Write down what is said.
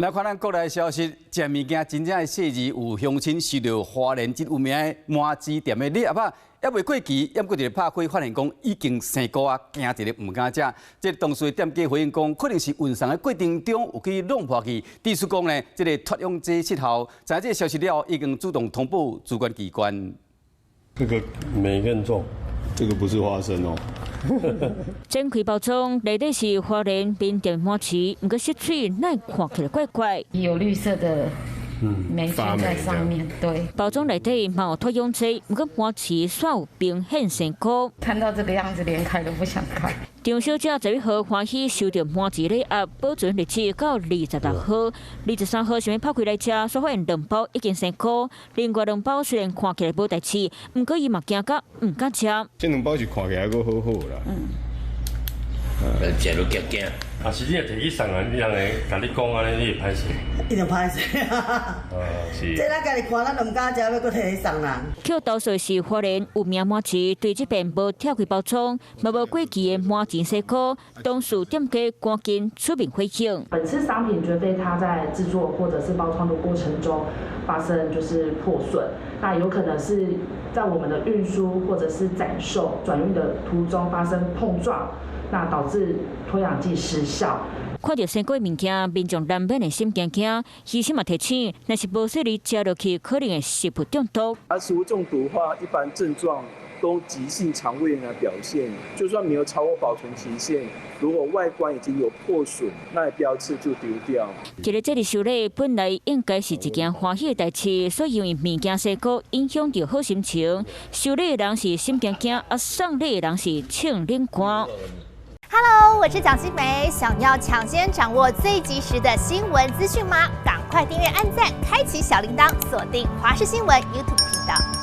來看咱國內消息，食物件真正會細膩，有鄉親收著花蓮真有名的麻糍店的禮盒仔，猶未過期，猶閣一个拍開，發現講已經生菇啊，驚一个毋敢食。這个當事的店家回應講，可能是運送的過程中有去弄破去，意思講呢，這个脫氧劑失效。知這个消息了後，已經主動通報主管機關。這個沒認錯，這個不是花生哦。展開包裝，內底是花蓮麵店麻糍，毋過色水哪看起來怪怪。有綠色的霉菌在上面，對。包裝內底嘛有脫氧劑，毋過麻糍煞有明顯生菇。看到這個樣子，連開都不想開。張小姐11號歡喜收著麻糍禮盒，保存日期到26號，23號想欲拍開來食，煞發現兩包已經生菇。另外兩包雖然看起來無代誌，毋過伊嘛驚甲毋敢食。這兩包是看起來閣好好啦。食都驚驚。啊，是你若提去送人，人會共你講按呢，你會歹勢。一定歹勢。是。這咱家己看，咱都毋敢食，欲閣提去送人。予投訴是花蓮有名麻糍，對這遍無拆開包裝，嘛無過期的麻糍生菇，當事店家趕緊出面回應。本次商品絕非它在製作或者是包裝的過程中發生就是破損，那有可能是在我們的運輸或者是展售轉運的途中發生碰撞，那導致脫氧劑失效。看著生菇物件，民眾難免會心驚驚。醫生嘛提醒，若是無細膩食落去，可能會食物中毒。而食物中毒的話，一般症狀都急性腸胃炎的表現，就算沒有超過保存期限，如果外觀已經有破損，那也不要吃就丟掉。這个節日收禮本來應該是一件歡喜的代誌，所以因為物件生菇影響著好心情。收禮的人是心驚驚，啊送禮的人是穿冷汗。 Hello，我是蔣新梅，想要搶先掌握最及時的新聞資訊嗎？趕快訂閱、按讚、開啟小鈴鐺，鎖定華視新聞 YouTube 頻道。